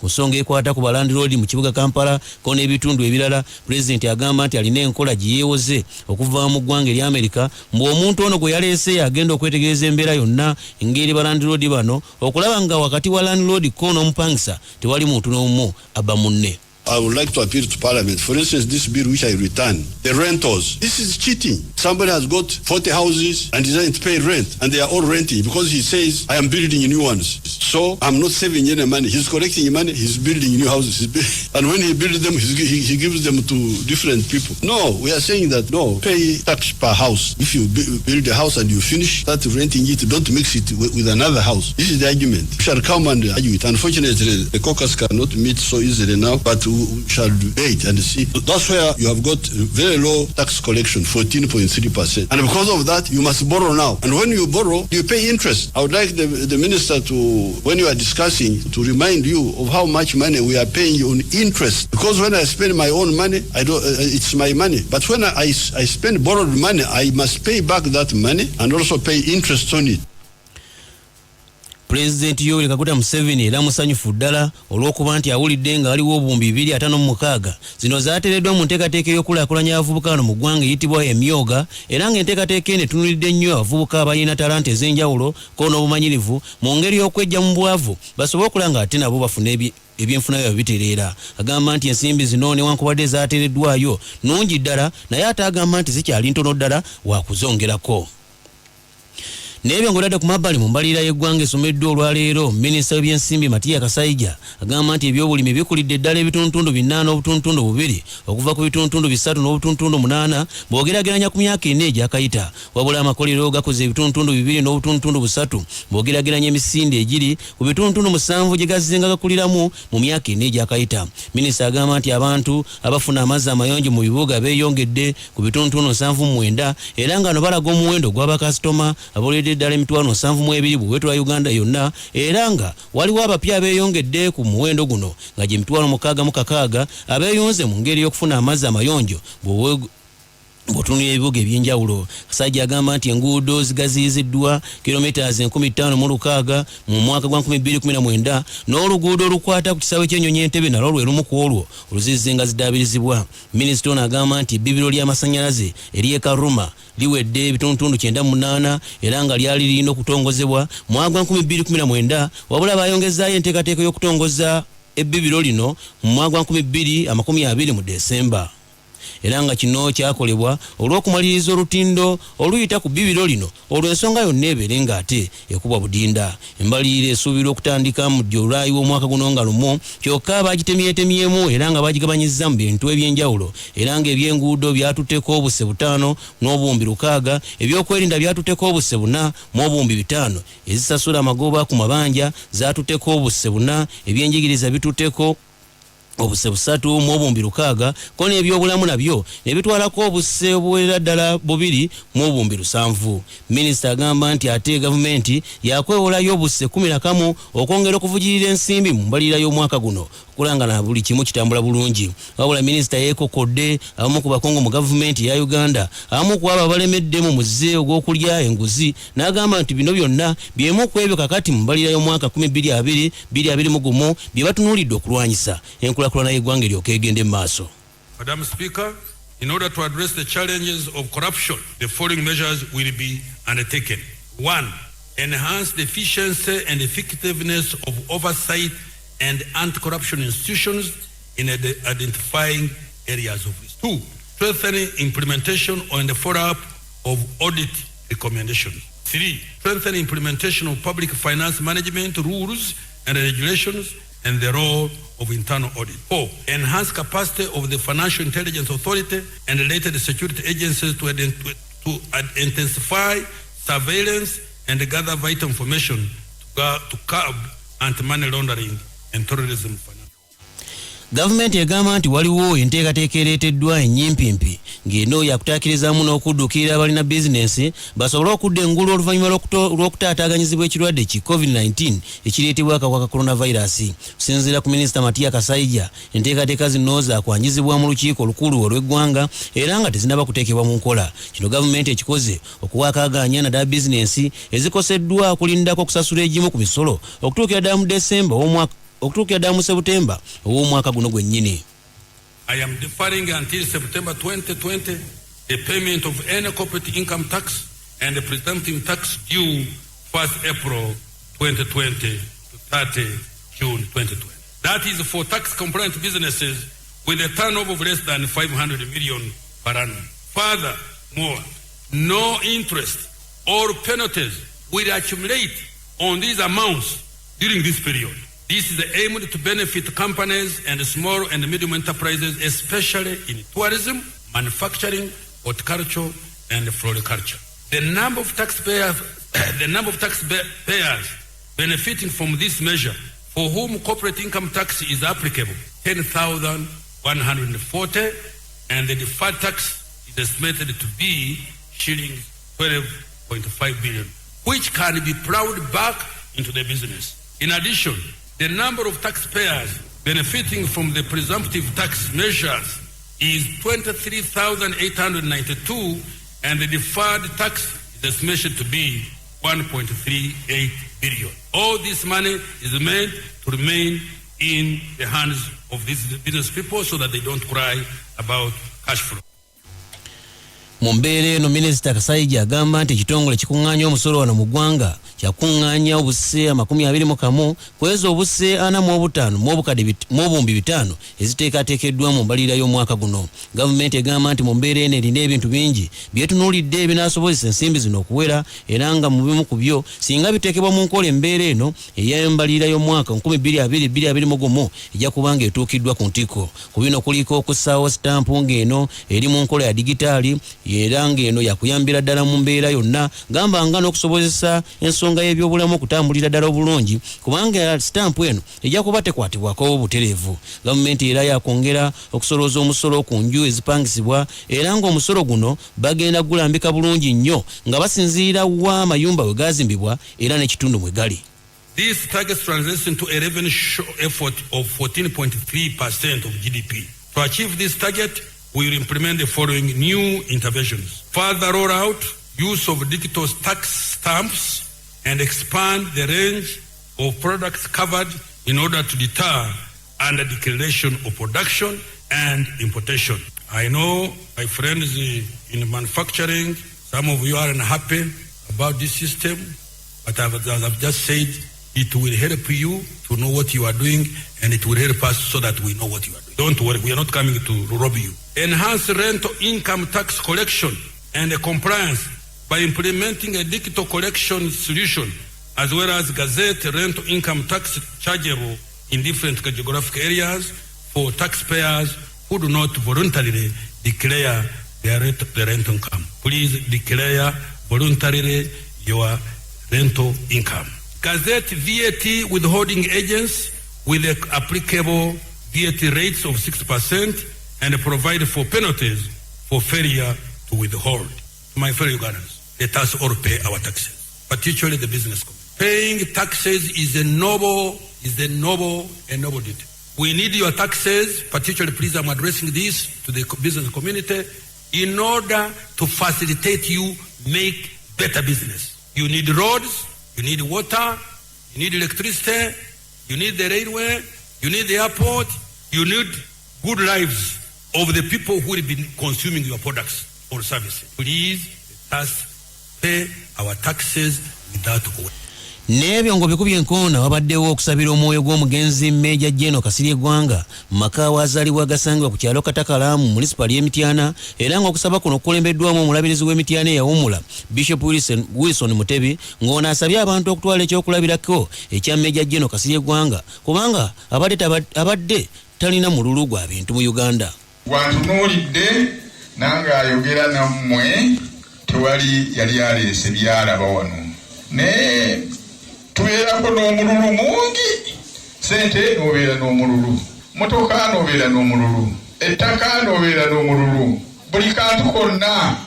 Ku nsonga ekwata ku balandiroodi mu kibuga Kampala ko n'ebitundu ebirala, Pulezidenti agamba nti alina enkola gye yeewoze okuva mu ggwanga erya Amerika mbu omuntu ono gwe yaleese y'agenda okwetegereza embeera yonna ng'eri balandiroodi bano okulaba nga wakati wa landiroodi ko n'omupangisa tewali muntu n'omu abba munne. I would like to appeal to Parliament. For instance, this bill which I returned, the rentals. This is cheating. Somebody has got 40 houses and doesn't pay rent, and they are all renting because he says, I am building new ones. So I'm not saving any money. He's collecting money, he's building new houses. And when he builds them, he gives them to different people. No, we are saying that no, pay tax per house. If you build a house and you finish, start renting it, don't mix it with another house. This is the argument. We shall come and argue it. Unfortunately, the caucus cannot meet so easily now, but we shall debate and see. That's where you have got very low tax collection, 14.3%. And because of that, you must borrow now. And when you borrow, you pay interest. I would like the minister to, when you are discussing, to remind you of how much money we are paying on interest. Because when I spend my own money, I don't, it's my money. But when I spend borrowed money, I must pay back that money and also pay interest on it. Pulezidenti Yoweri Kaguta Museveni era musanyufu ddala olw'okuba nti awulidde nga waliwo obuwumbi 256 zino zaateereddwa mu nteekateeka ey'okulaakulanya abavubuka bano mu ggwanga eyitibwa Emyoga, era ng'enteekateeka eno etunuulidde nnyo abavubuka abalina talanta ez'enjawulo ko n'obumanyirivu mu ngeri y'okweggya mu bwavu basobole okulaba nga ate nabo bafuna ebyenfuna byabwe bitereera. Agamba nti ensimbi zino newankubadde zaateereddwayo nnungi ddala, naye ate agamba nti zikyali ntono ddala, wakuzongerako. N'ebyo ng'otadde ku mabbali, mu mbalirira y'eggwanga esomeddwa olwaleero, minisita w'ebyensimbi Matiya Kasaija agamba nti ebyobulimi bikulidde ddala 8.2% okuva ku 3.8% bw'ogeraageranya ku myaka 4 egyakayita. Wabula amakolero gakoze 2.3% bw'ogeraageranya emisinde egiri ku 7% gye gazzenga gakuliramu mu myaka 4 egyakayita. Minisita agamba nti abantu abafuna amazzi amayonjo mu bibuga beeyongedde ku 79%, era nga no balaga omuwendo gw'abakasitoma aboledde ddala 72,000 bwe Uganda yonna, era nga waliwo abapya abeeyongedde ku muwendo guno nga gye 6,066 abeeyunze mu ngeri y'okufuna amazzi amayonjo bw'otunuulira ebibuga ebyenjawulo. Kasajja agamba nti enguudo zigaziyiziddwa kilomita 5,006 mu mwaka gwa 2019, n'oluguudo olukwata ku kisaawe ky'ennyonyi Entebbe nalwo lwe lumu ku olwo oluzizze nga ziddaabirizibwa. Minisita ono agamba nti ebbibiro ly'amasannyalaze ery'e Karuma liwedde 98%, era nga lyali lirina okutongozebwa mwaka gwa 2019, wabula bayongezaayo enteekateeka y'okutongoza ebbibiro lino mu mwaka gwa 2020 mu Desemba, era nga kino kyakolebwa olw'okumaliriza olutindo oluyita ku bbibiro lino, olwo ensonga yonna ebeere ng'ate ekubwa budinda. Embalirira esuubirwa okutandika mu Julayi w'omwaka guno nga lumu, kyokka bagitemyetemyemu era nga bagigabanyizza mu bintu ebyenjawulo, era ng'ebyenguudo byatutteko obusse 5 n'obuwumbi 6, ebyokwerinda byatutteko obusse 4 mu obuwumbi 5, ezisasula amagoba ku mabanja zatutteko obusse 4, ebyenjigiriza bitutteko obusse 3 mu obuwumbi 6, ko n'ebyobulamu nabyo ne bitwalako obusse obuwerera ddala 2 mu obuwumbi 7. Minisita agamba nti ate gavumenti yakwewolayo obusse 11 okwongera okuvugirira ensimbi mu mbalirira y'omwaka guno okulanga na buli kimu kitambula bulungi. Wabula minisita yeekokodde abamu ku bakungu mu gavumenti ya Uganda, abamu ku abo abalemedde mu muze ogw'okulya enguzi, n'agamba nti bino byonna byemu ku ebyo kakati mu mbalirira y'omwaka 2020 2021 bye batunuulidde okulwanyisa enkulaakulana y'eggwanga eryoka egende mu maaso. Madam Speaker, in order to address the challenges of corruption, the following measures will be undertaken. One, enhance the efficiency and effectiveness of oversight and anti-corruption institutions in identifying areas of risk. Two, strengthening implementation and the follow-up of audit recommendations. Three, strengthen implementation of public finance management rules and regulations and the role of internal audit. Four, enhance capacity of the Financial Intelligence Authority and related security agencies to intensify surveillance and gather vital information to curb anti-money laundering and terrorism finance. Gavumenti egamba nti waliwo enteekateeka ereeteddwa enyimpimpi ng'eno yakutakirizaamu n'okudduukirira abalina bizinensi basobole okudda engulu oluvannyuma lw'okutaataaganyizibwa ekirwadde ki COVID-19 ekireetebwa akawuka ka coronavirus. Okusinziira ku minisita Matiya Kasaija, enteekateeka zino zakwanjizibwa mu lukiiko olukulu olw'eggwanga era nga tezinnaba kuteekebwa mu nkola. Kino gavumenti ekikoze okuwa akaagaanya naddala bizinensi ezikoseddwa okulindako okusasula egimu ku misolo okutuukira ddala mu Desemba ow'omwaka. okutuukira ddala mu Sebutemba ow'omwaka guno gwennyini. I am deferring until September 2020 the payment of any corporate income tax and the presumptive tax due 1st April 2020 to 30 June 2020. That is for tax compliant businesses with a turnover of less than 500 million per annum. Furthermore, no interest or penalties will accumulate on these amounts during this period. This is aimed to benefit companies and small and medium enterprises, especially in tourism, manufacturing, horticulture, and floriculture. The number of taxpayers, the number of taxpayers benefiting from this measure for whom corporate income tax is applicable, 10,140, and the deferred tax is estimated to be shillings 12.5 billion, which can be plowed back into the business. In addition, the number of taxpayers benefiting from the presumptive tax measures is 23,892, and the deferred tax is estimated to be 1.38 billion. All this money is meant to remain in the hands of these business people so that they don't cry about cash flow. Mu mbeera eno, Minisita Kasaija agamba nti ekitongole kikuŋŋaanya omusolo wano mu ggwanga kyakuŋŋaanya obuse 21 ku ezo obuse 45 mu 5,000 eziteekateekeddwa mu mbalirira y'omwaka guno. Gavumenti egamba nti mu mbeera eno erina ebintu bingi byetunuulidde ebinaasobozesa ensimbi zino okuwera, era nga mu bimu ku byo singa biteekebwa mu nkola, embeera eno ey'embalirira y'omwaka 2022 ejja kuba nga etuukiddwa ku ntikko. Ku bino kuliko okussaawo sitampu ng'eno eri mu nkola ya digitaali, era ng'eno yakuyambira ddala mu mbeera yonna, gamba nga n'okusobozesa ensonga y'ebyobulamu okutambulira ddala obulungi, kubanga sitampu eno ejja kuba tekwatibwako butereevu. Gavumenti era yakwongera okusolooza omusolo ku nju ezipangisibwa, era ng'omusolo guno bagenda gulambika bulungi nnyo nga basinziira wa amayumba we gazimbibwa era n'ekitundu mwe gali. This target translates into a revenue effort of 14.3% of GDP. To achieve this target, we will implement the following new interventions. Further roll out use of digital tax stamps and expand the range of products covered in order to deter under declaration of production and importation. I know my friends in manufacturing, some of you are unhappy about this system, but as I've just said, it will help you to know what you are doing, and it will help us so that we know what you are doing. Don't worry, we are not coming to rob you. Enhance rental income tax collection and compliance by implementing a digital collection solution, as well as gazette rental income tax chargeable in different geographic areas for taxpayers who do not voluntarily declare their rental income. Please declare voluntarily your rental income. Gazette VAT withholding agents with the applicable VAT rates of 6% and provide for penalties for failure to withhold. My fellow Ugandans, let us all pay our taxes, particularly the business community. Paying taxes is a noble duty. We need your taxes, particularly, please, I'm addressing this to the business community, in order to facilitate you make better business. You need roads, you need water, you need electricity, you need the railway, you need the airport, you need good lives of the people who will be consuming your products or services. Please, let us pay our taxes without worry. N'ebyo ng'obikubye enkoona, wabaddewo okusabira omwoyo gw'omugenzi Meeja Jeno Kasirye Ggwanga mu maka awazaalibwa agasangibwa ku kyalo Katakala mu munisipaali y'Emityana, era ng'okusaba kuno kukulembeddwamu omulabirizi w'Emityana eyawummula, Bishop Wilson Mutebi, ng'ono asabye abantu okutwala ekyokulabirako ekya Meeja Jeno Kasirye Ggwanga, kubanga abadde talina mululu gwa bintu mu Uganda. Wantunuulidde nange ayogera nammwe, tewali yali aleese byalaba wano, naye tubeerako n'omululu mungi. Sente n'obeera n'omululu, motoka n'obeera n'omululu, ettaka n'obeera n'omululu, buli kantu konna.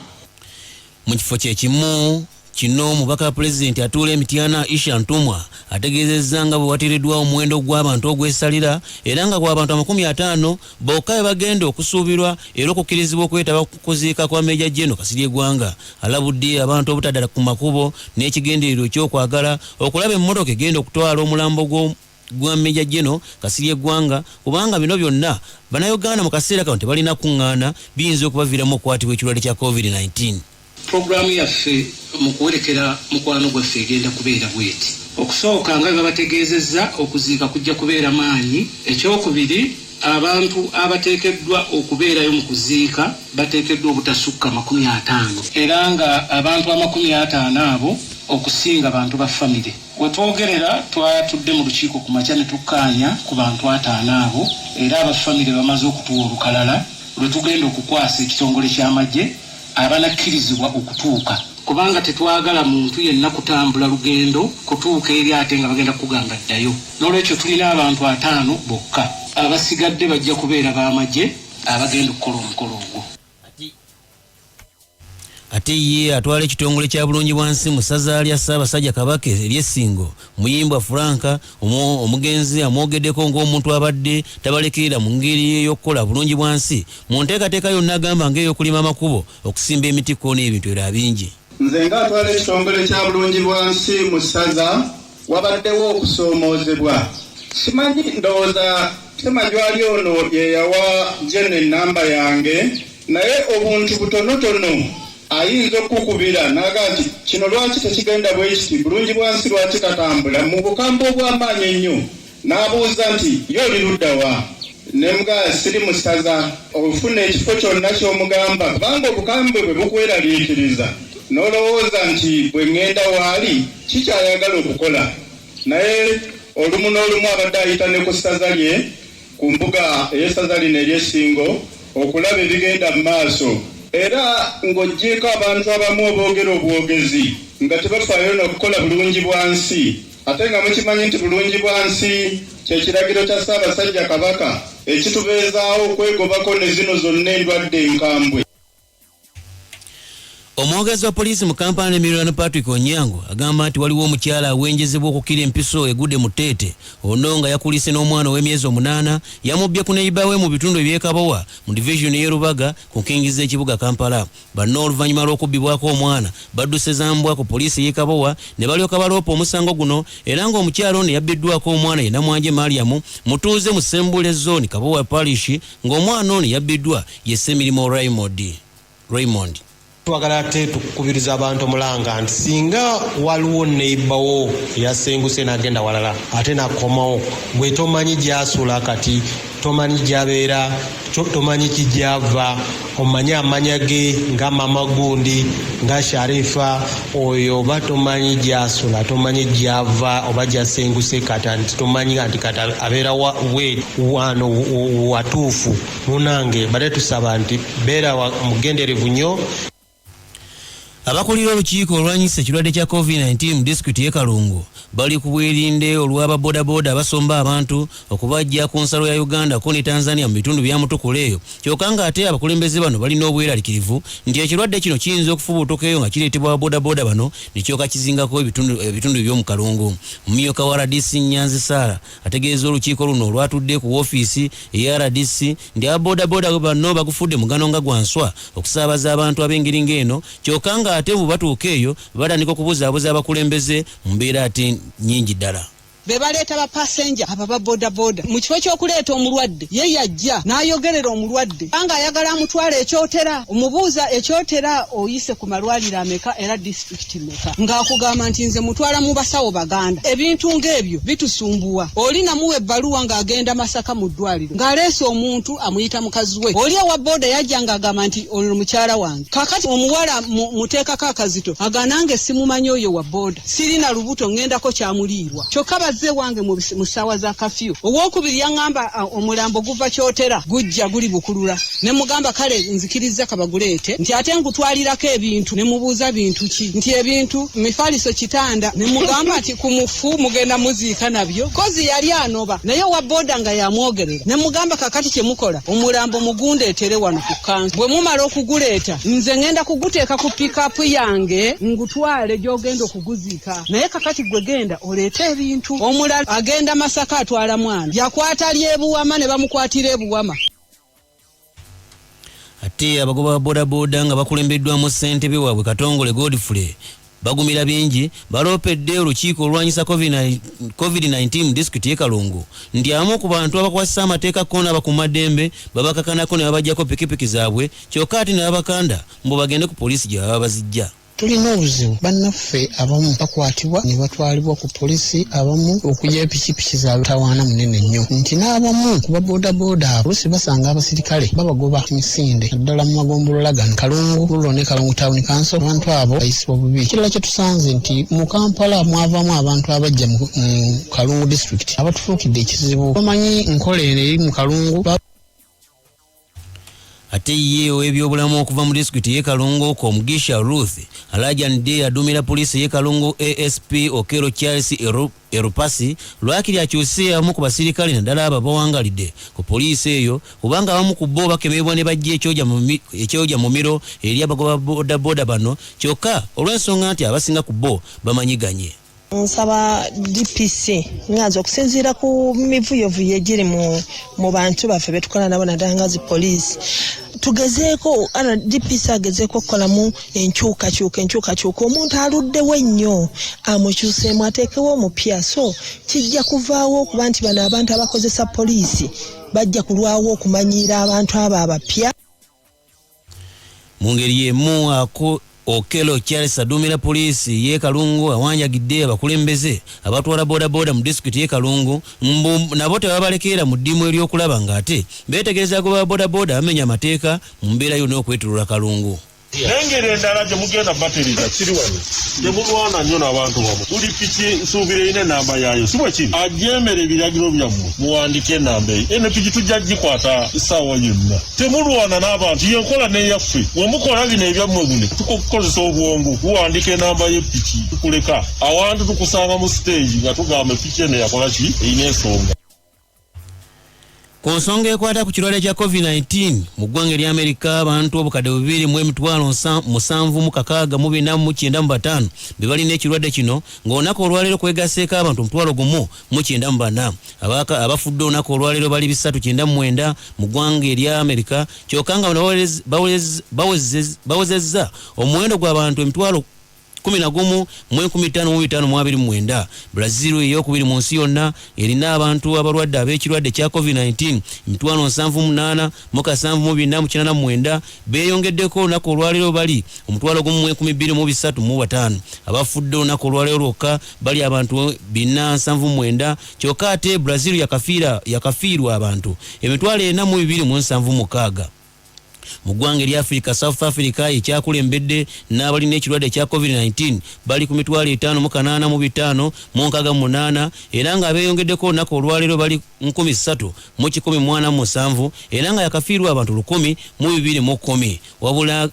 Mu kifo kyekimu kino, omubaka wa Pulezidenti atuula Emityana, Isha Ntumwa, ategeezezza nga bwe wateereddwawo omuwendo gw'abantu ogwesalira, era nga gw'abantu 50 bokka be bagenda okusuubirwa era okukkirizibwa okwetaba ku kuziika kwa Meeja Jeno Kasirye Ggwanga. Alabudde abantu obutaddala ku makubo n'ekigendererwa ekyokwagala okulaba emmotoka egenda okutwala omulambo. gwa Major General Kasirye Ggwanga kubanga bino byonna Bannayuganda mu kaseera kano tebalina kuŋŋaana biyinza okubaviiramu okukwatibwa ekirwadde kya Covid-19. Pulogulaamu yaffe mu kuwerekera mukwano gwaffe egenda kubeera bweti. Okusooka nga bwe babategeezezza okuziika kujja kubeera maanyi. Ekyokubiri abantu abateekeddwa okubeerayo mu kuziika bateekeddwa obutasukka 50 era nga abantu 50 abo okusinga bantu ba famire. We twogerera twatudde mu lukiiko ku makya ne tukkaanya ku bantu ataano abo era aba famire bamaze okutuwa olukalala lwe tugenda okukwasa ekitongole ky'amagye abanakkirizibwa okutuuka kubanga tetwagala muntu yenna kutambula lugendo kutuuka eri ate nga bagenda kukugamba ddayo. Noolwekyo tulina abantu ataano bokka. Abasigadde bajja kubeera b'amagye abagenda okukola omukolo ogwo. Ate ye atwala ekitongole kya Bulungibwansi mu ssaza lya Ssaabasajja Kabaka ery'e Ssingo, Muyimbwa Frank, omugenzi amwogeddeko ng'omuntu abadde tabalekerera mu ngeri ey'okukola Bulungibwansi mu nteekateeka yonna gamba ng'ey'okulima amakubo, okusimba emiti kko n'ebintu ebirala bingi. Nze ng'atwala ekitongole kya Bulungibwansi mu ssaza, wabaddewo okusoomoozebwa. Simanyi ndowooza Ssemajwali ono ye yawa Jane ennamba yange naye obuntu butonotono ayinza okukukubira n'agamba nti kino lwaki tekigenda bwe kiti, Bulungibwansi lwaki tatambula mu bukambwe obw'amaanyi ennyo n'abuuza nti ye oli ludda wa? Ne mugamba siri mu ssaza. Ofuna ekifo kyonna ky'omugamba kubanga obukambwe bwe bukweraliikiriza n'olowooza nti bwe ng'enda waali ki ky'ayagala okukola. Naye olumu n'olumu abadde ayita ne ku ssaza lye ku mbuga ey'essaza lino ery'e Ssingo okulaba ebigenda mu maaso. Era ng'oggyeeko abantu abamu aboogera obwogezi nga tebafaayo na kukola bulungi bwa nsi ate nga mukimanyi nti bulungi bwa nsi kye kiragiro kya Ssaabasajja Kabaka ekitubeezaawo okwegobako ne zino zonna endwadde enkambwe. Omwogezi wa poliisi mu Kampala n'emiriraano Patrick Onyango agamba nti waliwo omukyala awenjezebwa okukira empiso egudde mu tteete. Ono nga yakulise n'omwana ow'emyezi omunaana yamubbye ku neyiba we mu bitundu eby'e Kabowa mu divizoni y'e Rubaga ku nkingi z'ekibuga Kampala. Banno oluvannyuma lw'okubbibwako omwana badduse za mbwa ku poliisi y'e Kabowa ne balyoka baloopa omusango guno era ng'omukyala ono eyabbiddwako omwana ye Namwanje Mariam mutuuze mu Ssembule Zone Kabowa Parish ng'omwana ono eyabbiddwa ye Ssemirimo Raymond. Twagala ate tukubiriza abantu omulanga nti singa waliwo neighbor wo eyasenguse n'agenda walala ate n'akomawo, gwe tomanyi gy'asula kati, tomanyi gy'abeera, tomanyi ki gy'ava, omanyi amanya ge nga mama gundi nga Sharifa oyo, oba tomanyi gy'asula, tomanyi gy'ava oba gy'asenguse kati, nti tomanyi nti kati abeera we wano watuufu. Munange badde tusaba nti beera mugenderevu nnyo. Abakulira olukiiko olwanyisa ekirwadde kya Covid-19 mu disitulikiti y'e Kalungu bali ku bwerinde olw'ababodaboda abasomba abantu okubajja ku nsalo ya Uganda ko ne Tanzania mu bitundu bya Mutukula eyo. Kyokka ng'ate abakulembeze bano balina obweraliikirivu nti ekirwadde kino kiyinza okufubuutuka eyo nga kireetebwa ababodaboda bano ne kyoka kizingako ebitundu eby'omu Kalungu. Omumyuka wa RDC Nyanzi Sarah ategeeza olukiiko luno olwatudde ku woofiisi eya RDC nti ababodaboda bano bagufudde mugano nga gwa nswa okusaabaza abantu ab'engeri ng'eno, kyokka ng'ate bwe batuuka eyo batandika okubuzaabuza abakulembeze mu mbeera ate nnyingi ddala. Be baleeta bapasenja abo aba bodaboda mu kifo ky'okuleeta omulwadde, ye yajja n'ayogerera omulwadde kubanga ayagala amutwale ekyotera. Omubuuza ekyotera oyise ku malwaliro ameka era disitulikiti meka, ng'akugamba nti nze mutwala mu basawo Baganda. Ebintu ng'ebyo bitusumbuwa. Oli namuwa ebbaluwa ng'agenda Masaka mu ddwaliro ng'aleese omuntu amuyita mukazi we. Oli owa boda yajja ng'agamba nti ono mukyala wange. Kaakati omuwala muteekako akazito aga nange simumanyi oyo wa boda, sirina lubuto, ŋŋendako kyamuliirwa. Kyokka bazze ewange mu ssaawa za kafyu. Owookubiri yaŋŋamba omulambo guva Kyotera gujja guli Bukulula. Ne mugamba kale nzikirizza kabaguleete, nti ate nkutwalirako ebintu. Ne mubuuza bintu ki? Nti ebintu mifaliso, kitanda. Ne mugamba nti ku mufu mugenda muziika nabyo? Kozi yali anoba, naye owa boda nga yamwogerera. Ne mugamba kakati kye mukola, omulambo mugundeetere wano ku kanso. Bwe mumala okuguleeta, nze ŋŋenda kuguteeka ku pikapu yange ngutwale gy'ogenda okuguziika. Naye kakati gwe genda oleete ebintu. Omulala agenda Masaka atwala mwana, yakwata ly'ebuwama ne bamukwatira ebuwama. Ate abagoba ba bodaboda nga bakulembeddwamu ssentebe waabwe Katongole Godfrey Bagumira bingi baloopedde olukiiko olulwanyisa COVID-19 mu disitulikiti y'e Kalungu nti abamu ku bantu abakwasisa amateeka ko n'abakuumaddembe babakakanako ne babaggyako pikipiki zaabwe kyokka ate ne babakanda mbu bagende ku poliisi gye baba bazijja. Tulina obuzibu, bannaffe abamu bakwatibwa ne batwalibwa ku poliisi, abamu okugyayo pikipiki zaabwe tawaana munene nnyo, nti n'abamu ku baboodabooda abo oluusi basanga abasirikale babagoba misinde, naddala mu magombolola gano Kalungu Rural ne Kalungu Town Council. Abantu abo bayisibwa bubi. Ekirala kye tusanze nti mu Kampala mwavaamu abantu abajja mu Kalungu District abatufuukidde ekizibu, bamanyi nkola eno eri mu Kalungu. Ate ye ow'ebyobulamu okuva mu disitulikiti y'e Kalungu, Komugisha Ruth, alaajanidde aduumira poliisi y'e Kalungu ASP Okello Charles Erupasi lwakiri akyuse abamu ku basirikale, naddala abo abawangalidde ku poliisi eyo, kubanga abamu ku bo bakemebwa ne bajja ekyoja mumiro eri abagoba bodaboda bano, kyokka olw'ensonga nti abasinga ku bo bamanyiganye. Nsaba DPC nganze okusinziira ku mivuyovuyo egiri mu bantu baffe betukola nabo, naddala nga zi poliisi, tugezeeko, DPC agezeeko okukolamu enkyukakyuka. Omuntu aluddewo ennyo amukyuseemu, ateekewo omupya, so kijja kuvaawo okuba nti bano abantu abakozesa poliisi bajja kulwawo okumanyiira abantu abo abapya. Mu ngeri y'emu, ako Okello Charles aduumira poliisi y'e Kalungu awanjagidde abakulembeze abatwala bodaboda mu disitulikiti y'e Kalungu mbu nabo tebabalekeera mu ddimu ery'okulaba ng'ate beetegereza agoba bodaboda bamenya amateeka mu mbeera yonna okwetoloola Kalungu. N'engeri endala gye mugenda batereza kiri wano, temulwana nnyo n'abantu bamwe. Buli piki nsuubira erina enamba yaayo, si bwe kiri? Ajeemera ebiragiro byammwe, muwandike enamba eyo. Eno piki tujja gikwata essaawa yonna. Temulwana n'abantu, yenkola n'eyaffe. We mukola bino ebyammwe bune, tukukozesa obwongo, tuwandika enamba y'epiki, tukuleka awantu, tukusanga mu siteegi nga tugamba epiki eno yakola ki, erina ensonga. Ku nsonga ekwata ku kirwadde kya COVID-19 mu ggwanga erya Amerika, abantu 2,764,495 be balina ekirwadde kino, ng'olunaku olwaleero kwegasseeko abantu 10,094. Abafudde olunaku olwaleero bali 399 mu ggwanga erya Amerika, kyokka nga bano bawezezza omuwendo gw'abantu 11,529. Brazil eyokubiri mu nsi yonna erina abantu abalwadde ab'ekirwadde kya COVID-19 78,774 89. Beeyongeddeko olunaku olwaleero bali 1,235. Abafudde olunaku olwaleero lwokka bali abantu 479, kyokka ate Brazil yakafiirwa abantu 4,276. Mu ggwanga erya Afirika, South Africa ekyakulembedde n'abalina ekirwadde ekya COVID-19 bali ku 5,085,568, era nga abeeyongeddeko olunaku olwaleero bali 3,147, era nga yakafiirwa abantu 1,210. Wabula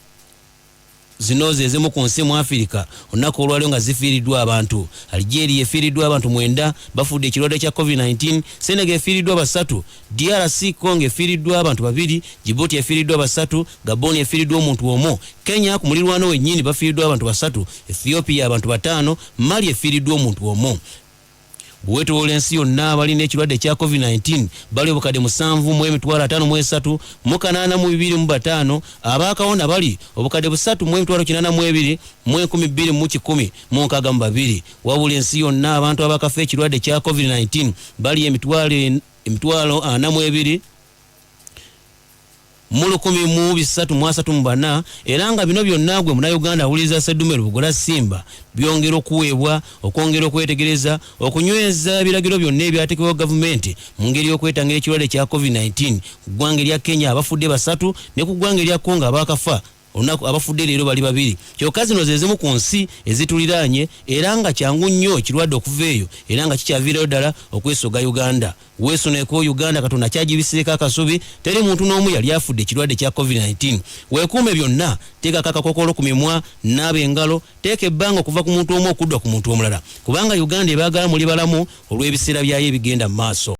zino ze zimu ku nsi mu Afirika olunaku olwaleero nga zifiiriddwa abantu. Algeria efiiriddwa abantu 9 bafudde ekirwadde kya COVID-19, Senegal efiiriddwa basatu, DRC Congo efiiriddwa abantu 2, Djibouti efiiriddwa 3, Gabon efiiriddwa omuntu omu, Kenya ku mulirwano wennyini bafiiriddwa abantu 3, Ethiopia abantu 5, Mali efiiriddwa omuntu omu. Bwetoola ensi yonna, abalina ekirwadde kya COVID-19 bali 7,053,825. Abaakawona bali 3,082,162. Wabula ensi yonna abantu abakafa ekirwadde kya COVID-19 bali 42,334, era nga bino byonna, gwe Munnayuganda awuliriza Seddume Lubugola Simba, byongera okuweebwa okwongera okwetegereza okunyweza ebiragiro byonna ebyateekebwawo gavumenti mu ngeri y'okwetangira ekirwadde kya COVID-19. Ku ggwanga erya Kenya abafudde 3, ne ku ggwanga erya Congo abakafa olunaku abafudde leero bali 2. Kyokka zino ze zimu ku nsi ezituliraanye, era nga kyangu nnyo ekirwadde okuva eyo, era nga kikyaviirayo ddala okwesoga Uganda. Weesoneko Uganda Katonda kyagibiseeko akasubi, teri muntu n'omu yali afudde ekirwadde kya COVID-19. Weekuume byonna, teekako akakokolo ku mimwa, naaba engalo, teeka ebbanga okuva ku muntu omu okudda ku muntu omulala, kubanga Uganda ebaagala muli balamu olw'ebiseera byayo ebigenda mu maaso.